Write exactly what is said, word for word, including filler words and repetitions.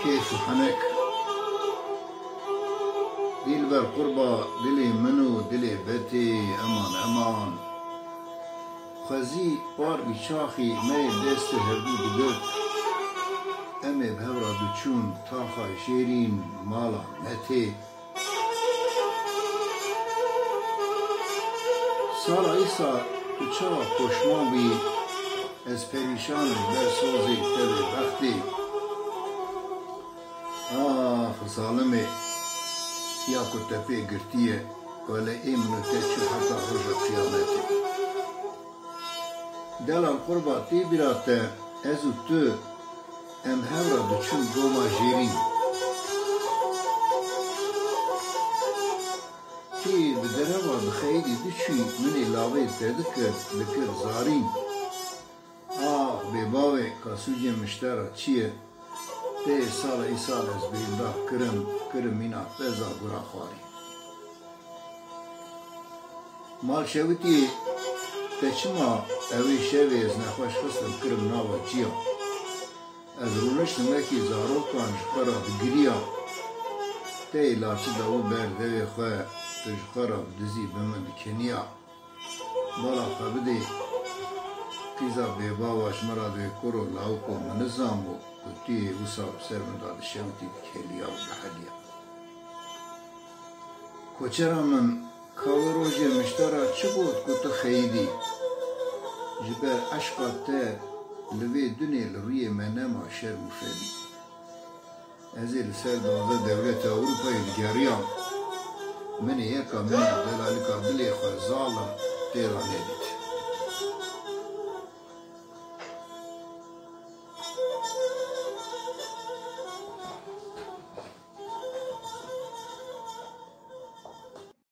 Kêf û henek. Dîlber qurba dilê min û dilê Betê, eman, eman. Xwezî par wî çaxî me yê destê hevdû digirt. Em ê bi hev re diçûn taxa Jêrîn, mala Metê. Sala îsal tu çawa poşman bî, ez perîşan im ber sozê te bêbextê. Ax zalimê, ya ku te pê girtiye, wele ê min û te çû heta roja qiyametê. Delal qurba tê bîra te, ez û tu, em hev re diçûn goma Jêrîn. Tê bi dereva bi xeyidî diçûyî, min ê lavê te dikir, dikir zarîn. Ax bêbavê, ka sûcê min ji te re çi ye? Tê sala îsal ez bêdax kirim, kirim mîna peza gura xwarî. Mal şewitî, te çima ewê şevê ez nexweş xistim kirim nava çiya? Ez rûniştim wekî zarokan ji xwe re digiriya. Tê laçi dawî ber devê xwe, tu ji xwe re bi dizî bi min dikeniya. Bala xwe bidê, qîza bêbava ji min re dê kuro lawiko min nizanbû ku tu yê wisa bi ser min de dişewitî, dikeliya û diheliya. Koçera min, ka wê rojê min ji te re çi got ku tu xeyidî? Ji ber eşqa te li vê dunê li rûyê me nema şerm û fedî. Ez ê li ser duwazdeh dewletê Ewropayê digeriyam. Min ê yeka min ê delalika dilê xwe zalim tê re nedît.